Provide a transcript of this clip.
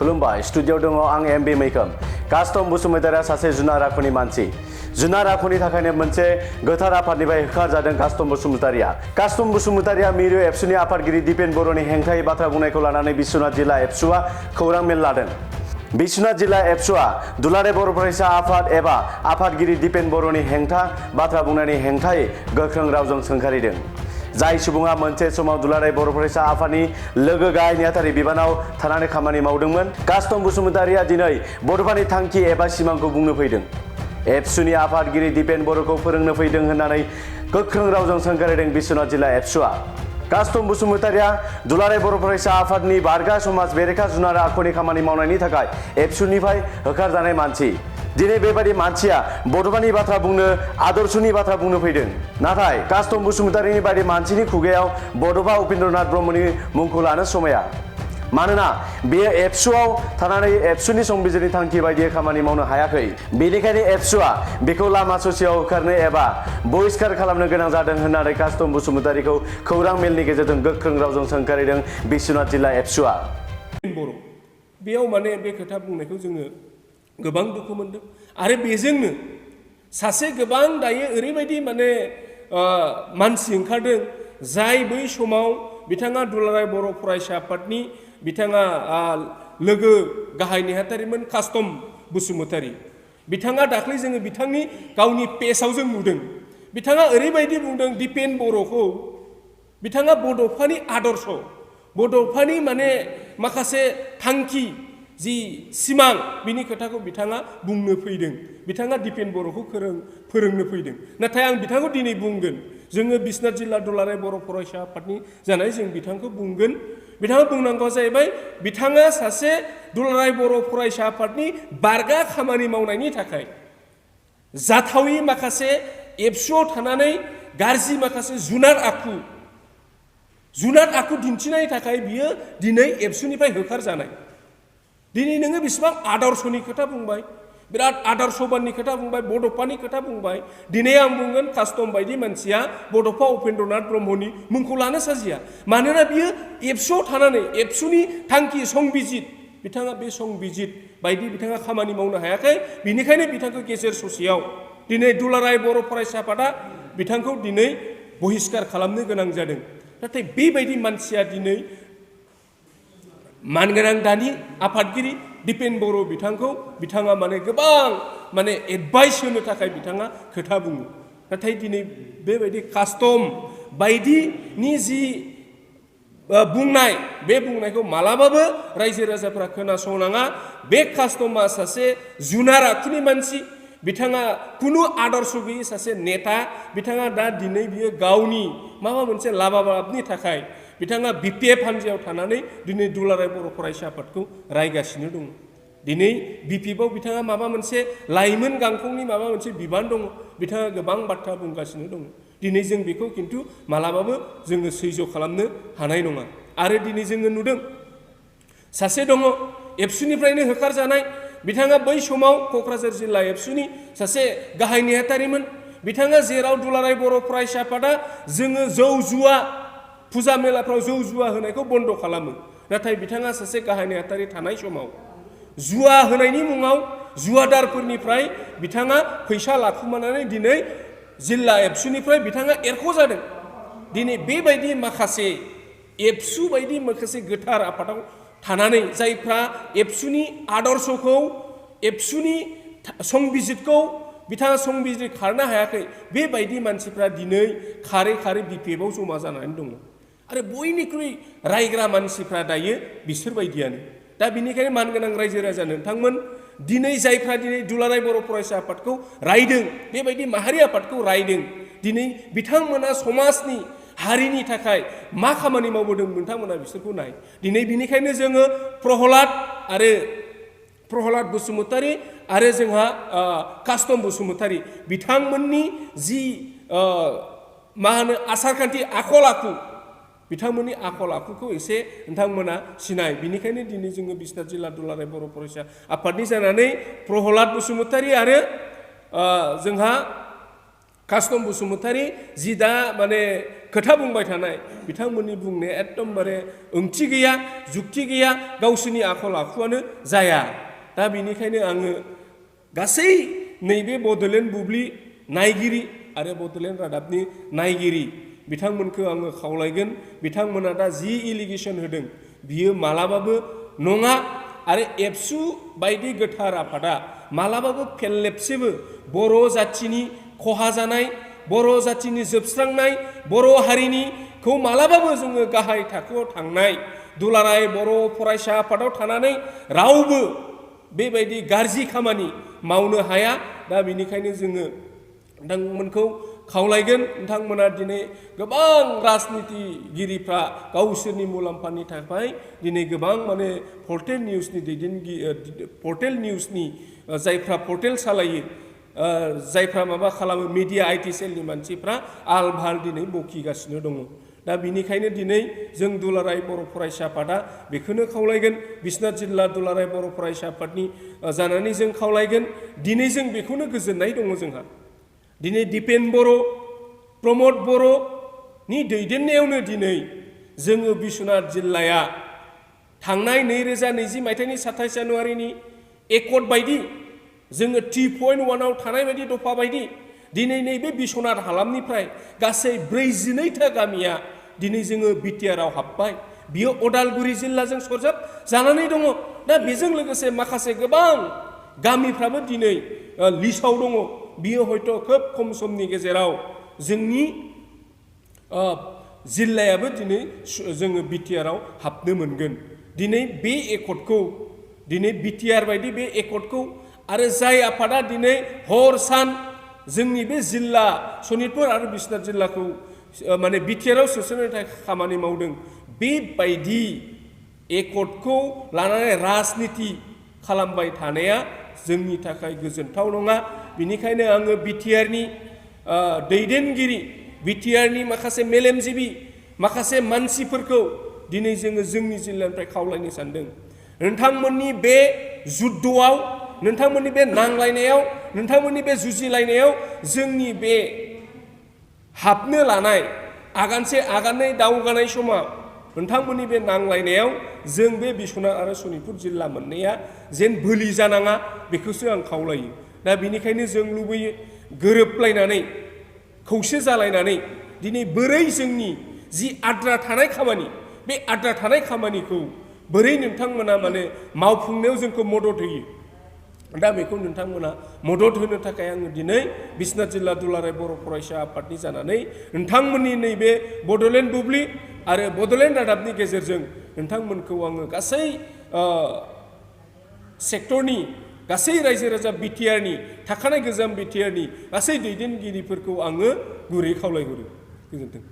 खुलुमबाय स्टुडिअ दङ आं एमबि मैखोम कास्टम बसुमतारिया सासे जुनार आखुनि मानसि जुनार आखुनि थाखायनो मोनसे गोथार आफादनिफ्राय होखारजादों कास्टम बसुमतारिया मिरु एबसुनि आफादगिरि दिपेन बर'नि हेंथायै बाथ्रा बुंनायखौ लानानै बिश्वनाथ जिल्ला एबसुआ खौरां मेल लादों। बिश्वनाथ जिल्ला एबसुआ दुलाराय बर' फरायसा आफाद एबा आफादगिरि दिपेन बर'नि हेंथा बाथ्रा बुंनायनि हेंथायै गोख्रों रावजों सोंखारिदों। जाय सुबुङा मोनसे समाव दुलाराय बर' फरायसा आफादनि लोगो गाहाय नेहाथारि बिबानाव थानानै खामानि मावदोंमोन। कास्टम बसुमतारिया दिनै बड'फानि थांखि एबा सिमांखौ बुंनो फैदों। एबसुनि आफादगिरि दिपेन बर'खौ फोरोंनो फैदों होननानै गोख्रों रावजों सोंखारिदों बिश्वनाथ जिल्ला एबसुआ। कास्टम बसुमतारिया दुलाराय बर' फरायसा आफादनि बारगा समाज बेरेखा जुनार आखुनि खामानि मावनायनि थाखाय एबसुनिफ्राय होखारजानाय मानसि। दिनै बेबायदि मानसिया बड'फानि बाथ्रा बुंनो आदर्शनि बाथ्रा बुंनो फैदों। नाथाय कास्टम बसुमतारिनि बायदि मानसिनि खुगायाव बड'फा उपेन्द्रनाथ ब्रह्मनि मुंखौ लानो समाया। मानोना बेयो एबसुआव थानानै एबसुनि संबिजिरनि थांखि बायदियै खामानि मावनो हायाखै। बेनिखायनो एबसुआ बेखौ लामा ससेयाव होखारनो एबा बहिष्कार खालामनो गोनां जादों होननानै कास्टम बसुमतारिखौ खौरां मेलनि गेजेरजों गोख्रों रावजों सोंखारिदों बिश्वनाथ जिल्ला एबसुआ। बर' बेयाव माने बे खोथा बुंनायखौ जोङो गोबां दुखु मोनदों आरो बेजोंनो सासे गोबां दायो ओरैबायदि माने मानसि ओंखारदों जाय बै समाव बिथाङा दुलाराय बर' फरायसा आफादनि बिथाङा लोगो गाहाय नेहाथारिमोन कास्टम बसुमतारि। बिथाङा दाख्लै जोङो बिथांनि गावनि पेजआव जों नुदों। बिथाङा ओरैबायदि बुंदों दिपेन बर'खौ बिथाङा बड'फानि आदर्श बड'फानि माने माखासे थांखि जि सिमां बिनि खोथाखौ बिथाङा बुंनो फैदों। बिथाङा दिपेन बर'खौ फोरोंनो फैदों। नाथाय आं बिथांखौ दिनै बुंगोन जोङो बिश्वनाथ जिल्ला दुलाराय बर' फरायसा आफादनि जानाय जों बिथांखौ बुंगोन। बिथाङा बुंनांगौ जाहैबाय बिथाङा सासे दुलाराय बर' फरायसा आफादनि बारगा खामानि मावनायनि थाखाय जाथावि माखासे एबसुआव थानानै गाज्रि माखासे जुनार आखु दिन्थिनायनि थाखाय बियो दिनै एबसुनिफ्राय होखारजानाय। दिनै नोङो बेसेबां आदर्शनि खोथा बुंबाय, बिराद आदर्शबाननि खोथा बुंबाय, बड'फानि खोथा बुंबाय। दिनै आं बुंगोन कास्टम बायदि मानसिया बड'फा उपेन्द्रनाथ ब्रह्मनि मुंखौ लानो साजिया। मानोना बियो एबसुआव थानानै एबसुनि थांखि संबिजित बिथाङा बे संबिजित बायदि बिथाङा खामानि मावनो हायाखै। बिनिखायनो बिथांखौ गेजेर ससेयाव दिनै दुलाराय बर' फरायसा आफादा बिथांखौ दिनै बहिष्कार खालामनो गोनां जादों। नाथाय बेबायदि मानसिया दिनै मानगोनां दानि आफादगिरि दिपेन बर' बिथाङा माने गोबां माने एडभाइस होनो थाखाय बिथाङा खोथा बुङो। नाथाय दिनै बेबायदि कास्टम बायदिनि जि बुंनाय बे बुंनायखौ मालाबाबो रायजो राजाफ्रा खोनासंनाङा। बे कास्टमा सासे जुनार आखुनि मानसि। बिथाङा खुनु आदर्श गैयै सासे नेता। बिथाङा दा दिनै बियो गावनि माबा मोनसे लाबालाबनि थाखाय बिथाङा बिपिएफ हान्जायाव थानानै दिनै दुलाराय बर' फरायसा आफादखौ रायगासिनो दङ। दिनै बिपिएफआव बिथाङा माबा मोनसे लाइमोन गांखंनि माबा मोनसे बिबान दङ। बिथाङा गोबां बाथ्रा बुंगासिनो दङ। दिनै जों बेखौ खिन्थु मालाबाबो जोङो सैज्य खालामनो हानाय नङा। आरो दिनै जोङो नुदों सासे दङ एबसुनिफ्रायनो होखारजानाय। बिथाङा बै समाव क'क्राझार जिल्ला एबसुनि सासे गाहाय नेहाथारिमोन। बिथाङा जेराव दुलाराय बर' फरायसा आफादा जोङो जौ जुवा फुजा मेलाफ्राव जौ जुवा होनायखौ बन्द' खालामो। नाथाय बिथाङा सासे गाहाय नेहाथारि थानाय समाव जुवा होनायनि मुङाव जुवादारफोरनिफ्राय बिथाङा फैसा लाखुमानानै दिनै जिल्ला एबसुनिफ्राय बिथाङा एरख'जादों। दिनै बेबायदि माखासे एबसु बायदि माखासे गोथार आफादाव थानानै जायफ्रा एबसुनि आदर्शखौ एबसुनि संबिजितखौ बिथाङा संबिजित खारनो हायाखै। बेबायदि मानसिफ्रा दिनै खारै खारै बिपिएफआव जमा जानानै दङ। आरो बयनिख्रुइ रायग्रा मानसिफ्रा दायो बिसोरबायदियानो। दा बिनिखायनो मानगोनां रायजो राजा नोंथांमोन दिनै जायफ्रा दिनै दुलाराय बर' फरायसा आफादखौ रायदों बेबायदि माहारि आफादखौ रायदों दिनै बिथांमोना समाजनि हारिनि थाखाय मा खामानि मावबोदों नोंथांमोना बिसोरखौ नाय। दिनै बिनिखायनो जोङो प्रहलाद बसुमतारि आरो जोंहा कास्टम बसुमतारि बिथांमोननि जि मा होनो आसारखान्थि आखल आखु बिथांमोननि आखल आखुखौ एसे नोंथांमोना सिनाय। बिनिखायनो दिनै जोङो बिश्वनाथ जिल्ला दुलाराय बर' फरायसा आफादनि जानानै प्रहलाद बसुमतारि आरो जोंहा कास्टम बसुमतारि जि दा माने खोथा बुंबाय थानाय बिथांमोननि बुंनाया एकदमबारे ओंथि गैया जुक्ति गैया गावसोरनि आखल आखुआनो जाया दा बेनिखायनो आङो गासै नैबे बड'लेण्ड बुब्लि नायगिरि आरो बड'लेण्ड रादाबनि नायगिरि बिथांमोनखौ आङो खावलायगोन बिथांमोना दा जि एलिगेसन होदों बियो मालाबाबो नङा आरो एबसु बायदि गोथार आफादा मालाबाबो फेरलेबसेबो बर' जाथिनि खहा जानाय बर' जाथिनि जोबस्रांनाय बर' हारिनिखौ मालाबाबो जोङो गाहाय थाखोआव थांनाय दुलाराय बर' फरायसा आफादाव थानानै रावबो बेबायदि गाज्रि खामानि मावनो हाया दा बेनिखायनो जोङो नोंथांमोनखौ खावलायगोन नोंथांमोना दिनै गोबां राजनितिगिरिफ्रा गावसोरनि मुलाम्फानि थाखाय दिनै गोबां माने पर्टेल निउसनि जायफ्रा पर्टेल सालायो जायफ्रा माबा खालामो मिडिया आइटि सेलनि मानसिफ्रा आल भाल दिनै बखिगासिनो दङ दा बिनिखायनो दिनै जों दुलाराय बर' फरायसा आफादा बेखौनो खावलायगोन बिश्वनाथ जिल्ला दुलाराय बर' फरायसा आफादनि जानानै जों खावलायगोन दिनै जों बेखौनो गोजोननाय दङ जोंहा दिनै दिपेन बर' प्रमद बर'नि दैदेननायावनो दिनै जोङो बिश्वनाथ जिल्लाया थांनाय 2020 मायथाइनि 27 जानुवारिनि एकर्ड बायदि जोङो 3.1 थानाय बायदि दफा बायदि दिनै नैबे बिश्वनाथ हालामनिफ्राय गासै 42था गामिया दिनै जोङो बिटिआरआव हाबबाय बियो अदालगुरि जिल्लाजों सरजाब जानानै दङ दा बेजों लोगोसे माखासे गोबां गामिफ्राबो दिनै लिस्टआव दङ बियो हयथ' खोब खम समनि गेजेराव जोंनि जिल्लायाबो दिनै जोङो बिटिआरआव हाबनो मोनगोन दिनै बे एकर्डखौ दिनै बिटिआर बायदि बे एकर्डखौ आरो जाय आफादा दिनै हर सान जोंनि बे जिल्ला सनितपुर आरो बिश्वनाथ जिल्लाखौ माने बिटिआरआव सोसननो थाखाय खामानि मावदों बेबायदि एकर्डखौ लानानै राजनिति खालामबाय थानाया जोंनि थाखाय गोजोनथाव नङा बेनिखायनो आङो बिटिआरनि दैदेनगिरि बिटिआरनि माखासे मेलेमजिबि माखासे मानसिफोरखौ दिनै जोङो जोंनि जिल्लानिफ्राय खावलायनो सानदों नोंथांमोननि बे जुद्धआव नोंथांमोननि बे नांलायनायाव नोंथांमोननि बे जुजिलायनायाव जोंनि बे हाबनो लानाय आगानसे आगाननै दावगानाय समाव नोंथांमोननि बे नांलायनायाव जों बे बिश्वनाथ आरो सनितपुर जिल्ला मोननैया जेन बोलि जानाङा बेखौसो आं खावलायो दा बेनिखायनो जों लुबैयो गोरोबलायनानै खौसे जालायनानै दिनै बोरै जोंनि जि आद्रा थानाय खामानि बे आद्रा थानाय खामानिखौ बोरै नोंथांमोना माने मावफुंनायाव जोंखौ मदद होयो दा बेखौ नोंथांमोना मदद होनो थाखाय आङो दिनै बिश्वनाथ जिल्ला दुलाराय बर' फरायसा आफादनि जानानै नोंथांमोननि नैबे बड'लेण्ड बुब्लि आरो बड'लेण्ड रादाबनि गेजेरजों नोंथांमोनखौ आङो गासै सेक्टरनि गासै रायजो राजा बिटिआरनि थाखानाय गोजाम बिटिआरनि गासै दैदेनगिरिफोरखौ आङो गुरै खावलायहरो गोजोन्थों